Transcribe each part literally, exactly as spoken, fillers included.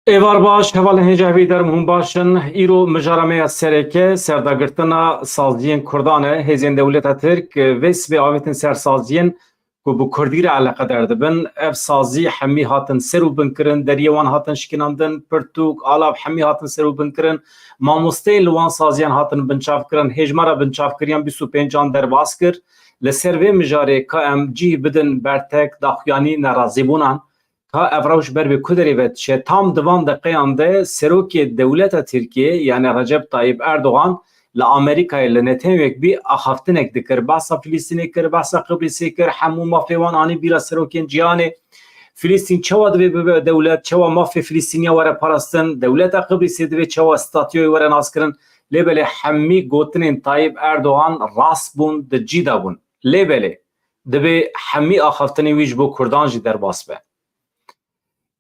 Êvar baş, hevalên hêja hêvî der hûn baş in. Îro mijara me ya sereke serdagirtina saziyên Kurdan e. Hêzên dewleta Tirk vê sibê avêtin ser saziyên ku bi Kurdî re eleqedar dibin. Ev sazî hemî hatin ser û bin kirin, deriyê wan hatin şikînandin, pirtûk, alav hemî hatin ser û bin kirin. Mamosteyên li wan saziyan hatin binçav kirin. Hêjmara binçavkiriyan bîst û pêncan derbas kir. Li ser vê mijarê ka em cih bidin bertek, daxuyanî, nerazîbûnan. Ka ev rewş ber bi ku derê ve diçe? Tam di van deqeyan de serokê dewleta Tirkiyê, yani Recep Tayyip Erdogan, li Amerîkayê li Netewekbî axaftinek dikir. Behsa Filistînê kir, behsa Qibrîsê kir, hemû mafê wan anî bîra serokên cîhanê. Filistîn çawa divê bibe dewlet, çawa mafê Filistîniya were parastin, dewleta Qibrîsê divê çawa statûyê were naskirin. Lê belê hemî gotinên Tayyip Erdogan rast bûn, di cî de bûn. Lê belê divê hemî axaftinên wî ji bo Kurdan jî derbas be.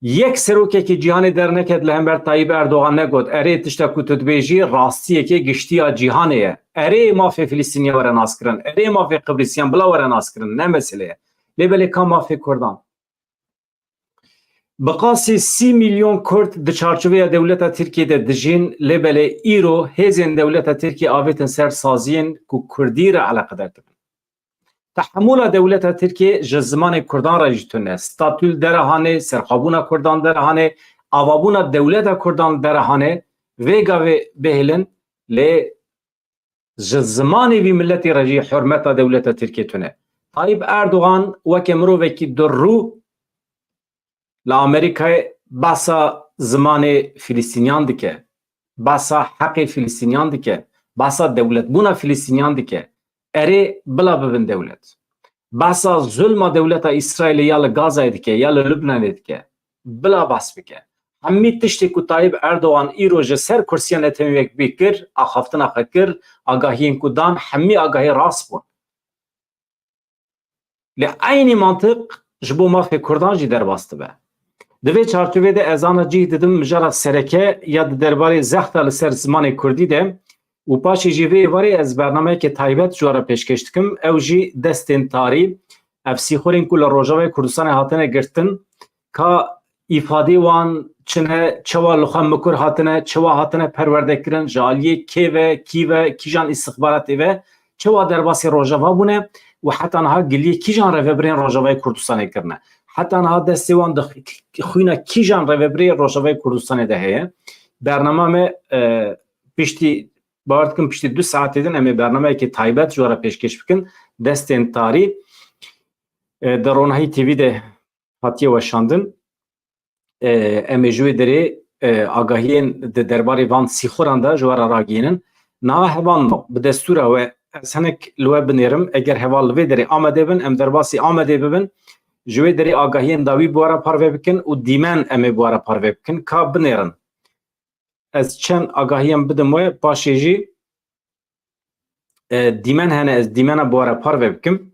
Yek serokekî cîhanê derneket li hember Tayyip Erdogan negot, erê tişta ku tu dibêjî rastiyeke giştî ya cîhanê ye. Erê mafê Filistîniya were naskirin, erê mafê Qibrîsiyan bila were naskirin, ne mesele ye. Lê belê ka mafê Kurdan? Bi qasî sî milyon Kurd di çarçoveya dewleta Tirkiyê de dijîn, lê belê îro hêzên dewleta Tirkiyê avêtin ser saziyên ku Kurdî re eleqedar dibin. Tehemûla dewleta Tirkiyê ji zimanê Kurdan re jî tune. Statû li dera hanê, serxwebûna Kurdan dera hanê, avabûna dewleta Kurdan dera hanê, vê gavê bihêlin, lê ji zimanê vî miletî re jî hurmeta dewleta Tirkiyê tune. Tayyip Erdogan weke mirovekî durrû li Amerîkayê behsa zimanê Filistîniyan dike, behsa heqê Filistîniyan dike, behsa dewletbûna Filistîniyan dike. Erê, bila bibin dewlet. Behsa zulma dewleta Îsraîlê ya li Gazayê dike, ya li Lubnanê dike. Bila behs bike. Hemî tiştê ku Tayyip Erdogan îro ji ser kursiya Netewekbî kir, axaftina xwe kir, agahiyên ku dan, hemî agahî rast bûn. Lê eynî mantiq ji bo mafê Kurdan jî derbas dibe. Di vê çarçovê de ez ana cih didim mijara sereke ya di derbarê zexta li ser zimanê Kurdî de û paşê jî vê êvarê ez bernameyeke taybet ji we re pêşkêş dikim. Ew jî destên tarî, ev sîxurên ku li Rojavayê Kurdistanê hatine girtin, ka îfadê wan çi ne, çawa li xwe mikur hatine, çawa hatine perwerdekirin, ji aliyê kê ve, kî ve, kîjan îstixbaratê ve, çawa derbasî Rojava bûne û heta niha giliyê kîjan rêvebirên Rojavayê Kurdistanê kirine. Heta niha destê wan di xwîna kîjan rêvebirê Rojavayê Kurdistanê de heye. Bernama me, e, piştî, bawer dikim piştî du saetê din em ê bernameyekê taybet ji we re pêşkêş bikin. Destên tarî, e, di Ronahî T V de hatiye weşandin. E, em ê ji wê derê, e, agahiyên di derbarê van sîxuran de ji we re ragihînin. Niha hevalno, bi destûra we ez hinek li we binêrim. Eger heval li vê derê amade bin, em derbasî Amedê bibin. Ji wê derê agahiyên dawî bi we re parve bikin û dîmen em ê bi we re parve bikin. Ka binêrin. Ez çend agahiyên bidim we, paşê jî, e, dîmen hene, ez dîmena bi we re parve bikim.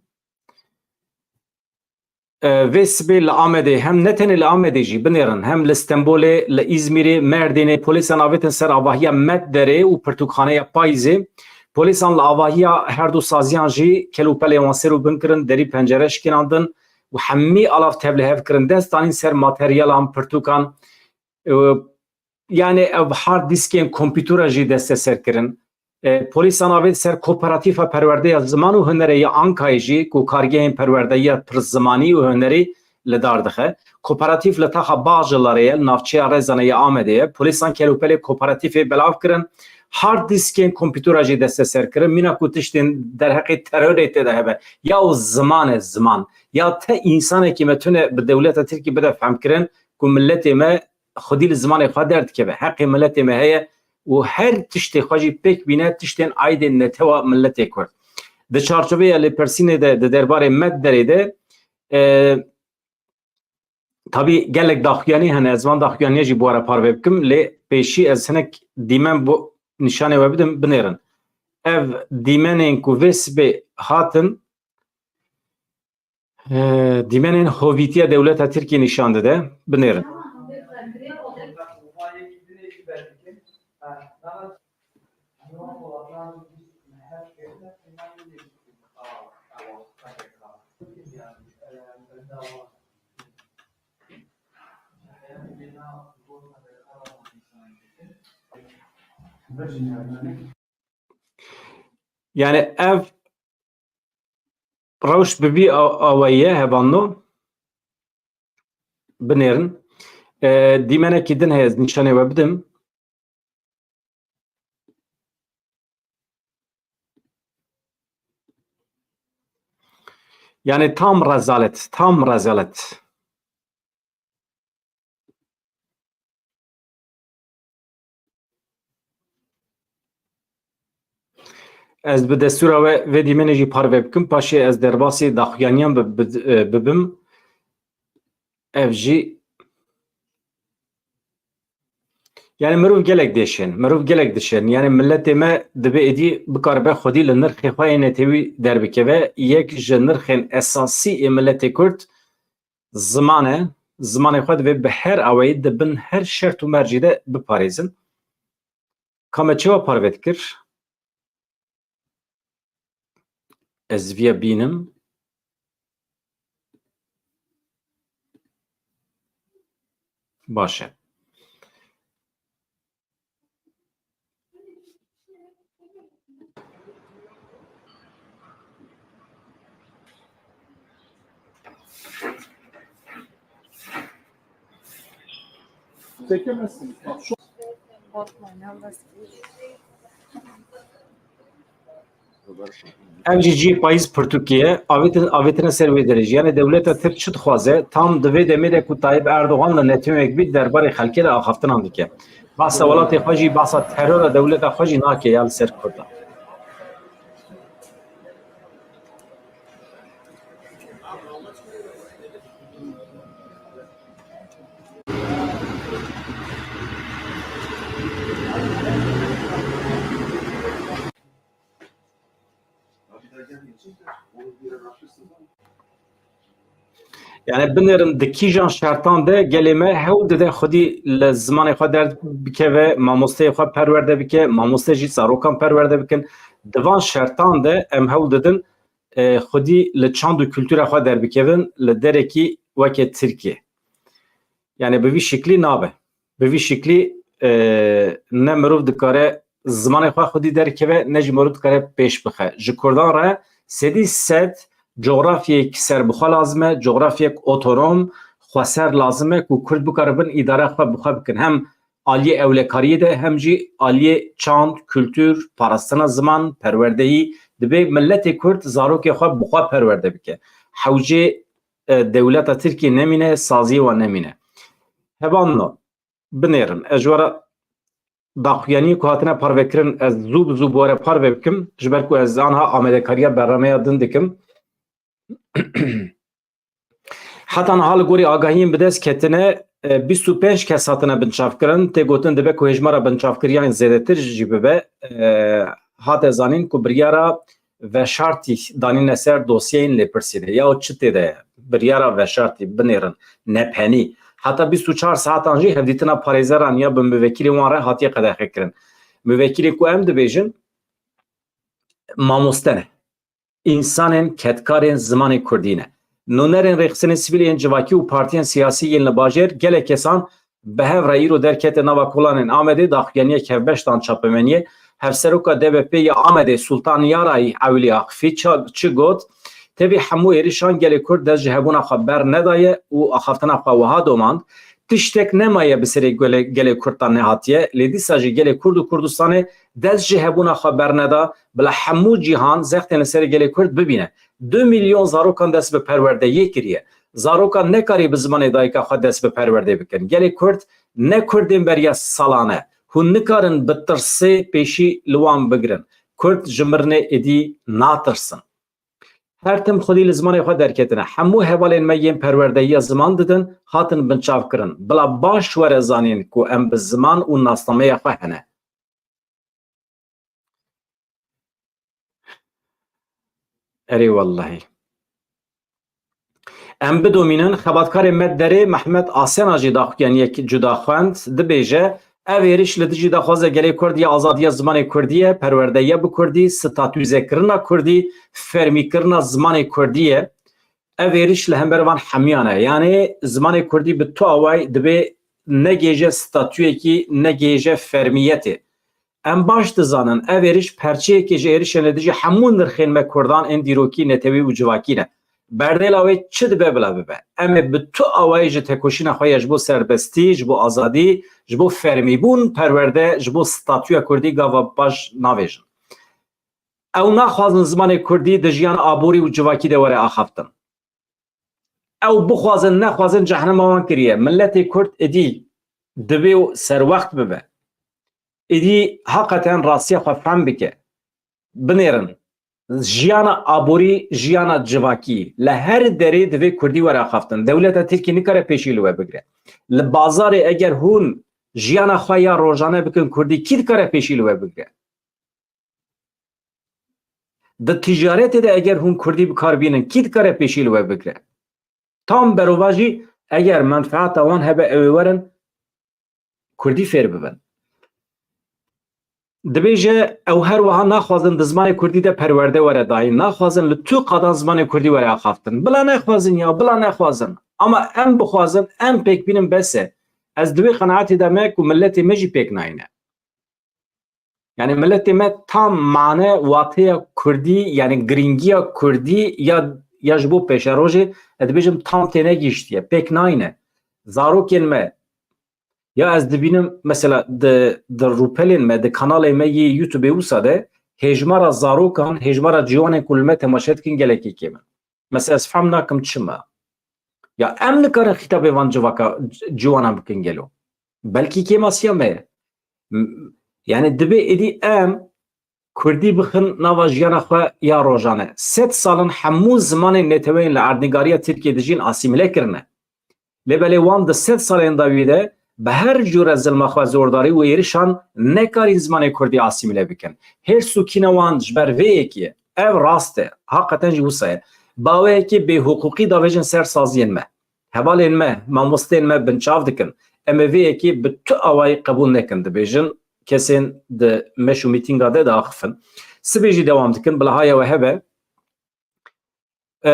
E, vê sibê li Amedê, hem ne tenê li Amedê jî binêrin, hem li Stenbolê, li Îzmîrê, Merdînê polîsan avêtin ser avahiya Met Derê û pirtûkxaneya Payîzê. Polîsan li avahiya her du saziyan jî kel û pelên wan ser û bin kirin, derî pencere şikînandin û hemî alav tevlihev kirin. Dest danîn ser materyalan, pirtûkan, e, yani ev hard diskên kompîtura jî desteser kirin. E, polîsan avêt ser Kooperatîfa Perwerdeya Ziman û Hunerê ya Ankayê jî, ku kargehên perwerdeyiya pirszimanî û hunerî li dar dixe. Kooperatîf li taxa Bağcılarê ye, li navçeya Rezanê ya Amedê ye. Polîsan kel û pelê kooperatîfê belav kirin. Hard diskên kompîtura jî desteser kirin. Mîna ku tiştên derheqê terorê tê de hebe. Ya û ziman e, ziman. Ya te însanekî me tune bi dewleta Tirkî bide fehmkirin ku miletê me xwedî li zimanê xwe derdikeve. Heqê miletê me heye û her tiştê xwe jî pêk bîne, tiştên aîdên netewa miletê Kurd. Di çarçoveya lêpirsînê de, di derbarê Met Derê de, e, tabî gelek daxuyanî hene, ez van daxuyaniya jî bi we re parve bikim, lê pêşî ez hinek dîmen bo nîşanê we bidim, binêrin. Ev dîmenên ku vê sibê hatin, e, dîmenên hovîtiya dewleta Tirkiyê nîşan dide. Binêrin. Yani ev rewş bi vî a-, awayî ye, hevalno. Binêrin. E, dîmenekî din heye, ez nîşanê we bidim. Yani tam rezalet, tam rezalet. Ez bi destûra we vê dîmenê jî parve bikim, paşê ez derbasî daxuyaniyan bi-, bi-, e, bibim. Ev jî, yani mirov gelek dêşên, mirov gelek dişên. Yani milletê me divê êdî bikaribe xwedî li nirxê xwe yê netewî derbikeve. Yek ji nirxên esasî ê milletê Kurd ziman e. Zimanê xwe divê bi her awayî, di bin her şert û mercî de biparêzin. Ka me çawa parve dikir? Ez viya bînim. Baş e. Çekemezsiniz. Bak, şu Ev jî cihê payîz pirtûkê ye. Avêtin-, avêtine ser wê derê jî. Yani dewleta Tirk çi dixwaze? Tam di vê demê de ku Tayyip Erdogan li netewek bî, derbarê xelkê de axaftinan dike. Behsa welatê xwe jî, behsa terora dewleta xwe jî nake ya li ser Kurdan. Yani binêrin di kîjan şertan de gelê me hewl dide xwedî li zimanê xwe derbikeve, mamosteyê xwe perwerde bike, mamoste jî zarokan perwerde bikin. Di van şertan de em hewl didin, e, xwedî li çand û kultura xwe derbikevin li derekî weke Tirkiye. Yani bi vî şiklî nabe. Bi vî şiklî, e, ne mirov dikare zimanê xwe xwedî derkeve, ne jî mirov dikare pêş bixe. Ji Kurdan re sedî sed cografyek serbixwe lazim e, cografyek otonom, xweser lazim e ku Kurd bikaribin îdara xwe bi xwe bikin. Hem aliyê ewlekariyê de hem jî aliyê çand, kultur, parastina ziman, perwerdehî, dibê miletê Kurd zarokê xwe bi xwe perwerde bike. Hewcê, e, dewleta Tirkiyê nemîne, saziyê wan nemîne. Hevalno, binêrin. Ez ji we re daxuyaniyê ku hatine parvekirin, ez zû bi zû bi we re parve bikim, ji ber ku ez anha amadekariya bernameya din dikim. Heta niha li gorî agahiyên bi dest ketine, e, bîst û pênc kes hatine binçavkirin. Tê gotin dibe ku hêjmara binçavkiriyan zêdetir jî bibe. E, hate zanîn ku biryara veşartî danîne ser dosyeyên lêpirsînê. Ya çi tê de ye? Biryara veşartî, binêrin, nepenî. Heta bîst û çar saetan jî hevdîtina parêzeran ya bi muvekîlê wan re hatiye qedexekirin. Muvekîlê ku em dibêjin, mamoste ne. Însanên kedkarên zimanê kurdî ne. Nûnerên rêxistinên sivîl yên civakî û partiyên siyasî yên li bajêr gelek kesan bi hev re îro derkete nava kolanên Amedê, daxuyaniyek hevbeş dan çapemeniyê. Hevseroka D B P ya Amedê Sultan Yarayî Ewlî Aqifî ça-, çi got? Tevî hemû êrişan gelê Kurd dest ji hebûna xwe bernedaye û axaftina xwe wiha domand: Tiştek nemaye bi serê gelê, gelê Kurd de nehatiye, lê dîsa jî gelê Kurd û Kurdistanê dest ji hebûna xwe berneda, bila hemû cîhan zextên li ser gelê Kurd bibîne. Du milyon zarokan dest bi perwerdeyê kiriye. Zarokan nekarî bi zimanê dayika xwe dest bi perwerdê bikin. Gelê Kurd ne Kurdên beriya salan e. Hûn nikarin bi tirsê pêşî li wan bigirin. Kurd ji mirinê êdî natirsin. Her tim xwedî li zimanê xwe derketine. Hemû hevalên me yên perwerdehiya ziman didin, hatin binçavkirin. Bila baş were zanîn ku em bi ziman û nasnameya xwe hene. Erê wellehî. Em bidomînin, xebatkarê me derê Mehmet Asena jî daxuyaniyek cuda xwend, dibêje, ev êriş li dijî daxwaza gelê Kurd ya azadiya zimanê Kurdî ye, perwerdehiya bi Kurdî, statûyzekirina Kurdî, fermîkirina zimanê Kurdî ye. Ev êriş li hember van hemiyan e. Yanê zimanê Kurdî bi tu awayî dibê negêje statûyekî, negêje fermiyetê. Em baş dizanin, ev êriş perçeyekê ji êrişên li dijî hemû nirxên me Kurdan ên dîrokî, netewî û civakî ne. Berdêla wê çi dibe bila bibe. Em ê bi tu awayî ji tekoşîna xwe ya ji bo serbestî, ji bo azadî, ji bo fermîbûn, perwerde, ji bo statûya Kurdî gava baş navêjin. Ew naxwazin zimanê Kurdî di jiyana aborî û civakî de were axaftin. Ew bixwazin, nexwazin cehnema wan kiriye. Miletê Kurd êdî divê û serwext bibe. Êdî heqeten rastiya xwe fehm bike. Binêrin. Jiyana aborî, jiyana civakî. Li her derê divê Kurdî were axaftin. Dewleta Tirkî nikare pêşî li we bigire. Li bazarê eger hûn jiyana xwe ya rojane bikin Kurdî, kî dikare pêşî li we bigire? Di ticaretê de eger hûn Kurdî bi kar bînin, kî dikare pêşî li we bigire? Tam berova jî eger menfeata wan hebe, ew ê werin Kurdî fêr bibin. Dibêje, ew her wiha naxwazin di zimanê Kurdî de perwerde were dayîn, naxwazin li tu qadan zimanê Kurdî were axaftin. Bila nexwazin ya, bila nexwazin. Ama em bixwazin, em pêk bînin bes e. Ez di wê qenaetê de me ku miletê me jî pêk nayîne. Yani miletê me tam mane, wateya Kurdî, yani girîngiya Kurdî ya, ya ji bo pêşerojê, ez dibêjim tam têne gihiştiye, pêk nayne. Zarokên me, ya ez dibînim mesela di, di rûpelên me, di kanalê me yê YouTube wisa de hêjmara zarokan, hêjmara ciwanên ku li me temaşe dikin gelekî kêm in. Mesela ez fehm nakim çima. Ya em nikarin xîtabê van civaka, ciwanan bikin gelo. Belkî kêmasiya me ye. M-, yani dibê êdî em Kurdî bixin nava jiyana xwe ya rojane. Sed salin hemû zimanên neteweyên li erdnîgariya Tirkiyê dijîn asîmîle kirine. Lê belê wan di sed salên dawî de bi her cûre zilma xwe, zordarî û êrişan nekarîn zimanê Kurdî asîmîle bikin. Hêrs û kîna wan ji ber vê yekê ye. Ev rast e. Heqeten jî wisa ye. Baweyekê bêhiqûqî davêjin ser saziyên me. Hevalên me, mamosteyên me binçav dikin. Em ê vê yekê bi tu awayî qebûl nekin, dibêjin kesên di meş û mîtînga de diaxifin. Sibê jî dewam dikin, bila haya we hebe. E,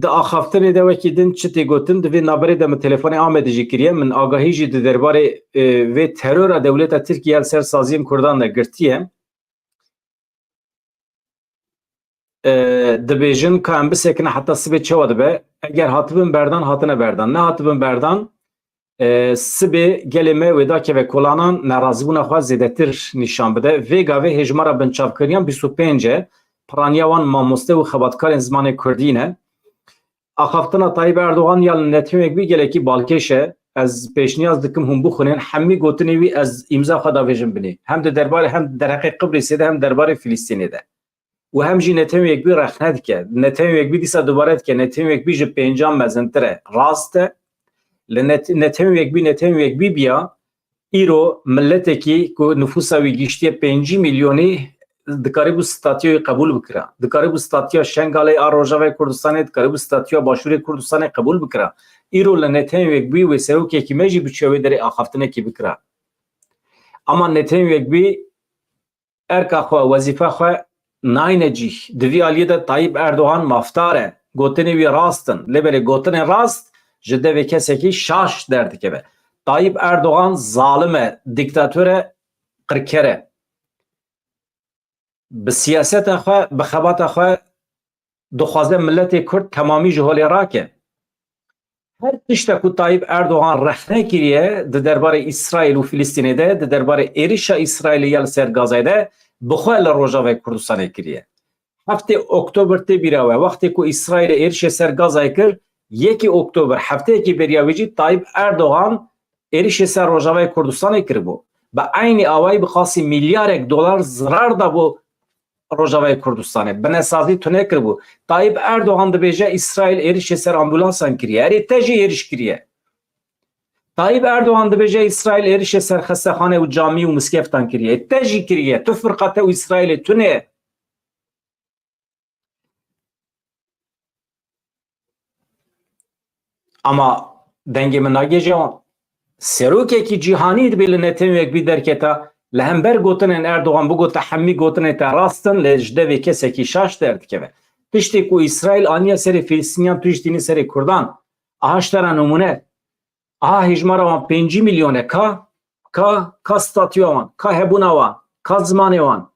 di axaftinê de wekî din çi tê gotin, di vê navberê de min telefonê Amedê jî kiriye. Min agahî jî di derbarê, e, vê terora dewleta Tirkiye li ser saziyên Kurdan de girtiye. E, dibêjin ka em bisekine heta sibê çawa dibe. Eger hatibin berdan, hatine berdan. Nehatibin berdan, e, sibê gelê me wê dakeve kolanan, nerazîbûna xwe zêdetir nîşan bide. Vê gavê hêjmara binçavkiriyan bîst û pênc e. Piraniya wan mamoste û xebatkarên zimanê Kurdî ne. Axaftina Tayyip Erdogan ya li Netewên Yekbûyî gelekî balkêş e. Ez pêşniyaz dikim hûn bixwînin. Hemî gotinê wî ez îmza xwe davêjim binê. Hem di derbarê, hem di derheqê Qibrîsê de, hem derbarê Filistînê de. Û hem jî Netewên Yekbûyî rexne dike. Netewên Yekbûyî dîsa dubare dike. Netewên Yekbûyî ji pêncan mezintir e. Rast e. Li net-, Netewên Yekbûyî, Netewên Yekbûyî biya, îro miletekî ku nifûsa wî gihiştiye pêncî milyonî dikarîbû statiya wî qebûl bikira. Dikarîbû statiya Şengalê a Rojavayê Kurdistanê, dikarîbû statiya Başûrê Kurdistanê qebûl bikira. Îro li Netewên Yekbûyî wê serokekî me jî biçiya wê derê axaftinekî bikira. Ama Netewên Yekbûyî erka xwe, wezîfa xwe nayne cîh. Di vî aliyê de Tayyip Erdogan mafdar e. Gotinê wî rast in. Lê belê gotinên rast ji devê kesekî şaş derdikeve. Tayyip Erdogan zalim e, dîktator e, qirker e. Bi siyaseta xwe, bi xebata xwe dixwaze miletê Kurd temamî ji holê rake. Her tişta ku Tayyip Erdogan rexne kiriye di derbarê Îsraîl û Filistînê de, di derbarê êrişa Îsraîlê ya li ser Gazayê de, bi xwe li Rojavayê Kurdistanê kiriye. Heftê Oktober tê bîra we, wextê ku Îsraîlê êrişê ser Gazayê kir, yekê Oktober, hefteyekî beriya wê jî Tayyip Erdogan êrişê ser Rojavayê Kurdistanê kiribû. Bi eynî awayî bi qasî milyarek dolar zirar dabû Rojavayê Kurdistanê. Binesazî tune kiribû. Tayyip Erdogan dibêje Îsraîl êrişê ser ambulansan kiriye. Erê, te jî êriş kiriye. Tayyip Erdogan dibêje Îsraîl êrişê ser xestexane û camî û miskeftan kiriye. Te jî kiriye. Tu firqa te û Îsraîlê tune ye. Ama dengê min nagêje wan. Serokekî cîhanî dibê li Netewên Yekbûyî derketa, li hember gotinên Erdogan bigote hemî gotinên te rast in, lê ji devê kesekî şaş derdikeve. Tiştê ku Îsraîl aniye serê Filistîniyan, tu jî tînî serê Kurdan. Aha ji te re nimûne. Aha hêjmara wan pêncî milyon e. Ka, ka, ka statuya wan, ka hebûna wan. Ka zimanê wan.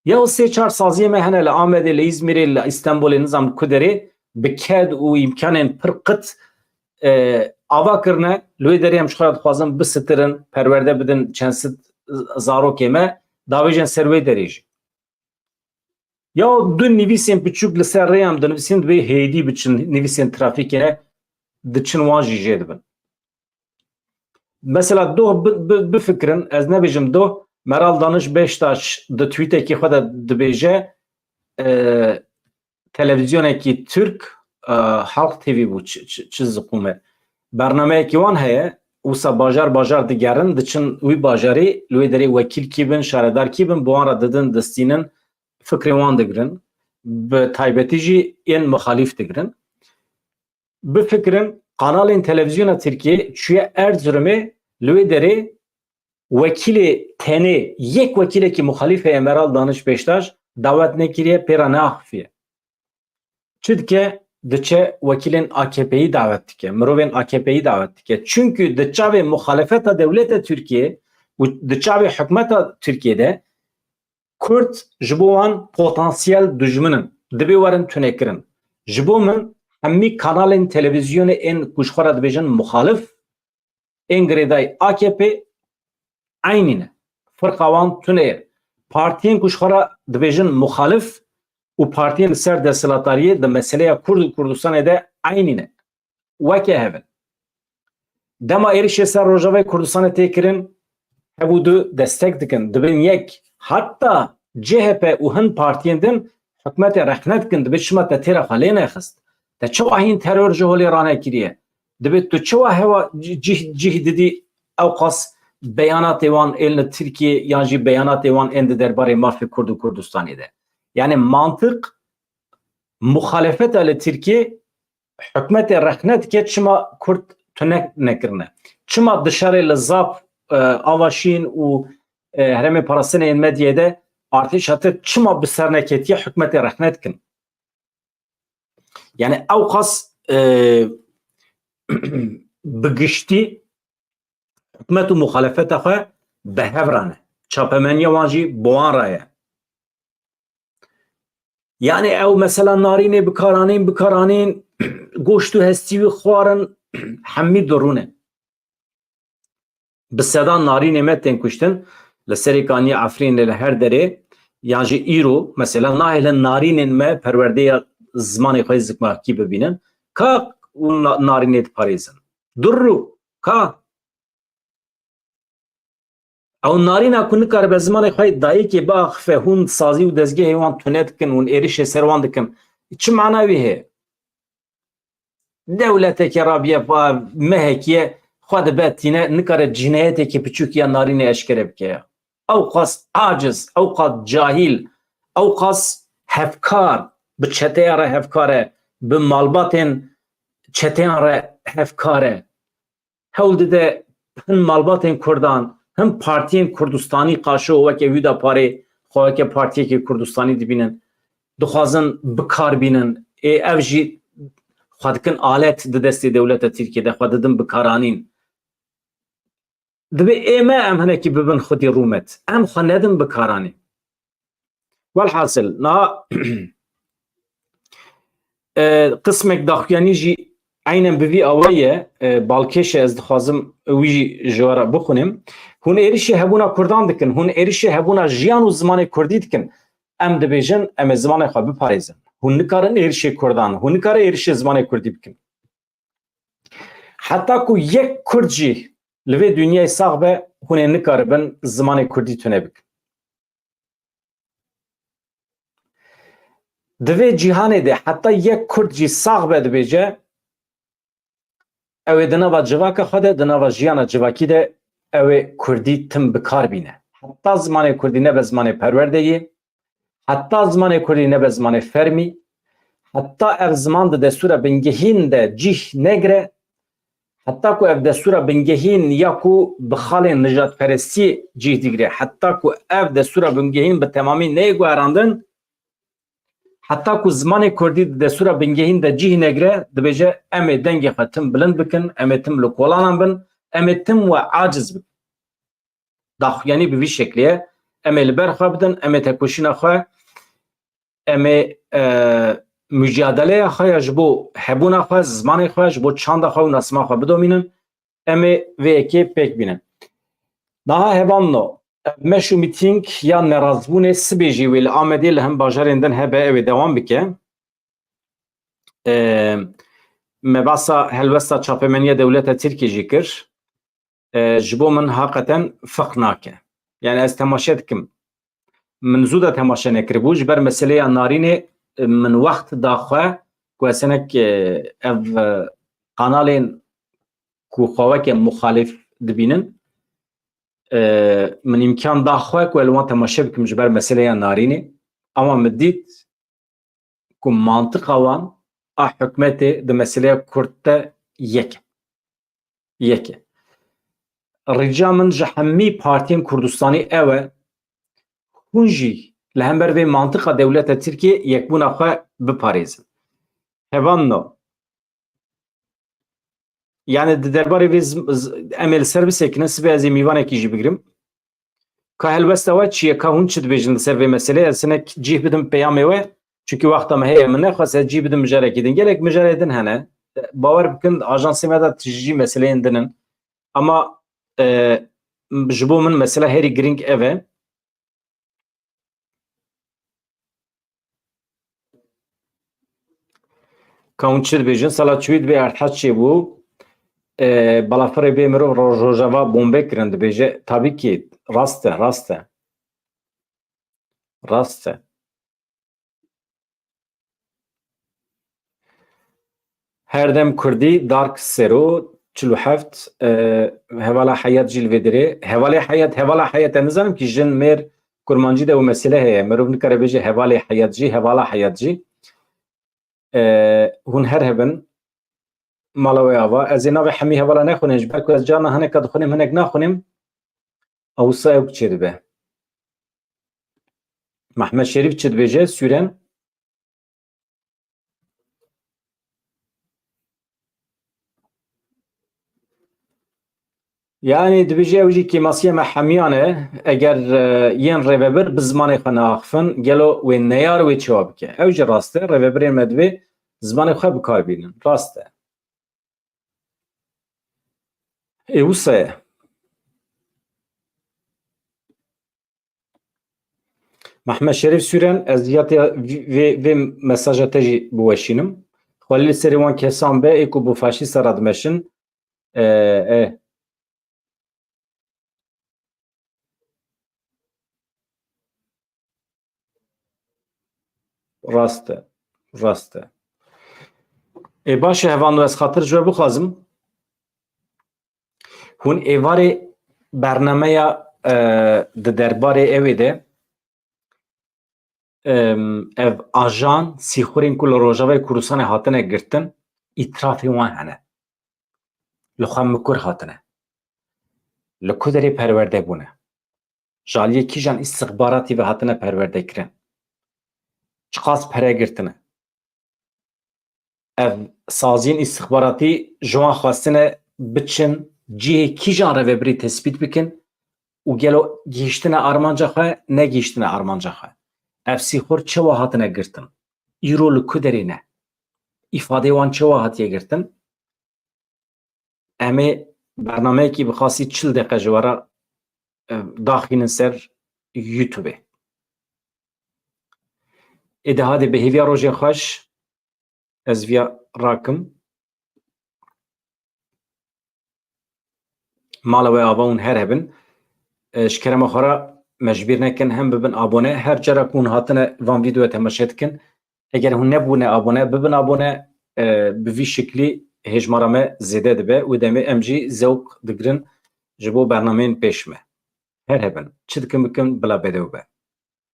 Ya sê çar saziyê me hene li Amedê, li Îzmîrê, li Îstenbolê, nizam ku derê bi ked û îmkanên pir qit, e, ava kirine. Li wê derê em ji xwe re dixwazin bisitirin, perwerde bidin çend sed zarokê me, davêjin ser wê derê jî. Ya du nivîsên piçûk li ser rê em dinivîsin, divê hêdî biçin, nivîsên trafîkê ne, diçin wan jî jê dibin. Mesela doh bi-, bi-, bifikirin, ez nebêjim doh, Meral Daniş Beştaş di tweetekî xwe de dibêje, e, televîzyonekî Tirk, e, Halk T V bû, çi, çi, çi ziqûm e. Bernameyekî wan heye, wisa bajar bajar digerin, diçin wî bajarî, li wê derê wekîl kî bin, şaredar kî bin, bi wan re didin, distînin, fikrê wan digirin, bi taybetî jî yên muxalîf digirin. Bifikirin, kanalên televîzyona Tirkiyê çûye Erzurumê, li wê derê wekîlê tenê, yek wekîlekî muxalîf heye, Meral Daniş Beştaş, dawet nekiriye, pê re neaxifiye. Çi dike? Diçe wekîlên A K P'yî dawet dike, mirovên A K P'yî dawet dike. Çimkî di çavê muxalefeta dewleta Tirkiyê û di çavê hikûmeta Tirkiyê de Kurd ji bo wan potansiyel dijmin in. Divê werin tunekirin. Ji bo min hemî kanalên televîzyonê ên ku ji xwe re dibêjin muxalif, ên girêdayî A K P eynî ne. Firqa wan tune ye. Partiyên ku ji xwe re dibêjin muxalif û partiyên li ser desthilatdariyê di meseleya Kurd û Kurdistanê de eynî ne. Weke hev in. Dema êrişê ser Rojavayê Kurdistanê tê kirin, hev û du destek dikin, dibin yek. Heta C H P û hin partiyên din hikûmetê rexne dikin, dibê çima te têra xwe lê nexist? Te çawa hîn teror ji holê ranekiriye? Dibê tu çawa hewa cih, cih, cih didî ewqas beyanatê wan ên li Tirkiyê yan jî beyanatê wan ên di derbarê mafê Kurd û Kurdistanê de? Yani mantiq muxalefeta li Tirkiyê hikûmetê rexne dike, çima Kurd tune nekirine? Çima di şerê li Zap, e, Avaşîn û, e, Herêmê Parastinê yên Medyê de artêşa Tirk çima bi ser neketiye hikûmetê rexne dikin? Yani ewqas, e, bi giştî hikûmet û muxalefeta xwe bi hev re ne. Çapemeniya wan jî bi wan re ye. Yani ew mesela narînê bikaranîn, bikaranîn, goşt û hestî wî xwarin, hemî dirûne. Bi sedan narînê me tên kuştin, li Serêkaniyê, Efrînê, li her derê, yan jî îro, mesela nahêlin narînên me perwerdeya zimanê xwe yê zikmakî bibînin. Ka hûn na-, narînê diparêzin? Durrû, ka? Ew narîna ku nikare bi zimanê xwe yê dayikê biaxife, hûn sazî û dezgehê wan tune dikin, hûn êrişê ser wan dikin. Çi mana wî heye? Dewleteke rabiye, va mehekiye, xwe dibe tîne, nikare cînayetekî piçûk ya narînê eşkere bike ya. Ewqas aciz, ewqas cahîl, ewqas hevkar, bi çeteya re hevkar e, bi malbatên çeteyan re hevkar e. Hewl dide hin malbatên Kurdan, hin partiyên Kurdistanî qaşo weke Hüdaparê xwe weke partiyekê Kurdistanî dibînin. Dixwazin bikar bînin. Ê ev jî xwe dikin alet di destê dewleta Tirkiyê de, xwe didin bikaranîn. Divê ê me em hinekî bibin xwedî rûmet. Em xwe nedin bikaranîn. Welhasil, na, e, qismek daxuyanî jî eynen bi vî awayî ye, e, balkêş e, ez dixwazim wî jî ji we re bixwînim. Hûn êrişê hebûna Kurdan dikin, hûn êrişê hebûna jiyan û zimanê Kurdî dikin. Em dibêjin, em ê zimanê xwe biparêzin. Hûn nikarin êrişê Kurdan, hûn nikare êrişê zimanê Kurdî bikin. Heta ku yek Kurd jî li vê dinyayê sax be, hûn ê nikaribin zimanê Kurdî tune bikin. Di vê cîhanê de heta yek Kurd jî sax be dibêje, ew ê di nava civaka xwe de, di nava jiyana civakî de ew ê Kurdî tim bi kar bîne. Heta zimanê Kurdî nebe zimanê perwerdeyê, heta zimanê Kurdî nebe zimanê fermî, heta ev ziman di destûra bingehîn de cîh negire, heta ku ev destûra bingehîn ya ku bi xalên nijadperestiyê cîh digire, heta ku ev destûra bingehîn bi temamî neyê guherandin, heta ku zimanê Kurdî di destûra bingehîn de cîh negire, dibêje, em ê dengê xwe tim bilind bikin, em ê tim li kolanan bin, em ê tim we aciz bikin. Daxuyanî bi vî şeklê ye. Em ê li ber xwe bidin, em ê tekoşîna xwe, em ê, e, mucadeleya xwe ya ji bo hebûna xwe, zimanê xwe, ji bo çanda xwe û nasima xwe bidomînin. Em ê vê yekê pêk bînin. Niha hevalno, ev meş û mîtîng ya nerazbûnê sibê jî wê li Amedê li hin bajarên din hebe, ew ê dewam bike. E, me behsa helwesta çapemeniya dewleta Tirkiyê jî kir. E, ji bo min haqeten feq nake. Yani ez temaşe dikim. Min zû de temaşe nekiribû. Ji ber meseleya narînê, e, min wext da xwe ku ez hinek, e, ev, e, kanalên ku xwe weke muxalif dibînin, e, min îmkan da xwe ku ez li wan temaşe bikim ji ber meseleya narînê. Ama min dît ku mantiqa wan a hikûmetê di meseleya Kurd de yek e. Yek e. Rica min ji hemî partiyên Kurdistanî ew e, hûn jî li hember vê mantiqa dewleta Tirkiyê yekbûna xwe biparêzin. Hevalno, yani di derbarê vê z-, z-, em ê li ser bisekinin, sibê ez ê mîvanekî jî bigirim. Ka helwesta we çi ye? Ka hûn çi dibêjin li ser vê meseleyê? Ez hinek cih bidim peyamê we. Çunkî wexta me heye, min nexwest ez cih bidim mijarekî din. Gelek mijarê din hene. Bawer bikin, ajansê me de tijî meseleyên din in. Ama, e, ji bo min mesela herî girîng ev e. Ka hûn çi dibêjin? Sala çûyî dibê erdhej çêbû. E, balafirê bê mirov ro-, Rojava bombe kirin dibêje. Tabî ki rast e, rast e. Rast e. Her dem Kurdî, Dark Sero, çil û heft, e, hevala Heyat jî li vê dirê. Hevalê Heyat, hevala Heyat, em nizanim ki jin, mêr, kurmancî de û mesele heye. Mirov nikare bêje hevalê Heyat jî, hevala Heyat jî. E, hûn her hebin, mala wê ava. Ez ê navê hemî hevala nexwînim, ji ber ku ez carna hineka dixwînim, hinek naxwînim. Ewsa ew çêdibe. Mehmet Şerîf çi dibêje? Sûren. Yani dibêje ew jî kêmasiya me hemiyan e. Eger, e, yên rêvebir bi zimanê xwe neaxifin, gelo wê neyar wê çawa bike? Ew jî rast e. Rêvebirên me divê zimanê xwe bi kar bînin. Rast e. Ê wisa ye. Mehmet Şerîf Sûren, ez ya te vê, vê, vê mesaja te jî biweşînim. Xwelî li serê wan kesan be, ê ku bi faşîsta re dimeşin. E, e. Rast e. Rast e. Ê baş e, hevalno, ez xatir ji we bixwazim. Hûn êvarê bernameya, e, di derbarê ewê de, em, ev ajan sîxurên ku li Rojavayê Kurdistanê hatine girtin, îtirafên wan hene. Li xwe mikur hatine. Li ku derê perwerde bûne? Ji aliyê kîjan îstixbaratî ve hatine perwerdekirin? Çiqas pere girtine? Ev saziyên îstixbaratî ji wan xwestine biçin cihê kîjan rêvebirî tespît bikin û gelo gihîştine armanca xwe, negihîştine armanca xwe? Ev sîxur çawa hatine girtin? Îro li ku derê ne? Îfadeyê wan çawa hatiye girtin? Em ê bernameyekî bi xasî çil deqe ji we re, e, daxînin ser YouTube-ê. Ê de hadê bi hêviya rojên xweş, ez viya rakim. Mala we ava hûn her hebin. E, ji kerema xwe re me ji bîr nekin, hem bibin abone. Her cara ku hûn hatine van vîdeoya temaşe dikin, eger hûn nebûne abone, bibin abone, e, bi vî şiklî hêjmara me zêde dibe û demê em jî zewq digirin ji bo bernameyên pêş me. Her hebin. Çi dikin bikin, bila bedew be.